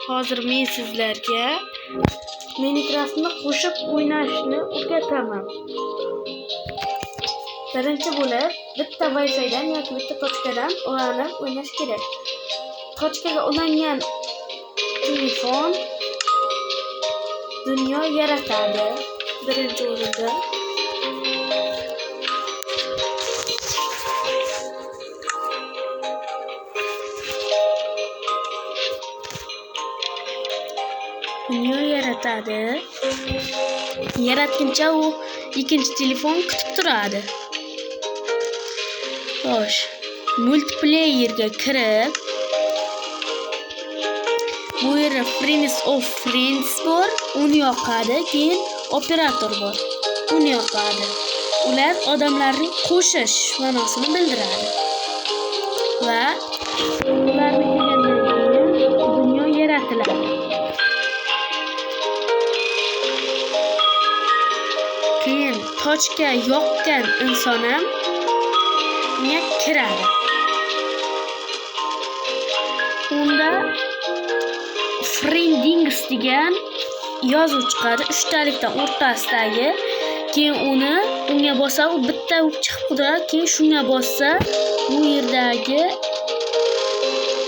Hozir men sizlarga Minecraftni qo'shib o'ynashni o'rgataman. Birinchi bo'lib bitta Wi-Fi'dan yoki bitta tochkadan ulanib o'ynash kerak. Tochkaga ulangan telefon dunyo yaratadi. Birinchi o'rinda. Dunyo yaratadi. Yaratguncha u ikkinchi telefon kutib turadi. Xo'sh, multiplayerga kirib, bu yerda Friends of Friends bor, uni yoqadi, keyin operator bor, uni yoqadi. Ular odamlarni qo'shish ma'nosini bildiradi. Va ularni kelgandan keyin dunyo yaratiladi. Keyin tochka yoqqan inson ham unga kiradi. Unda Friendings degan yozuv chiqadi, uchtalikdan o'rtasidagi. Keyin uni unga bossa, u bitta bo'lib chiqib turadi. Keyin shunga bossa, bu yerdagi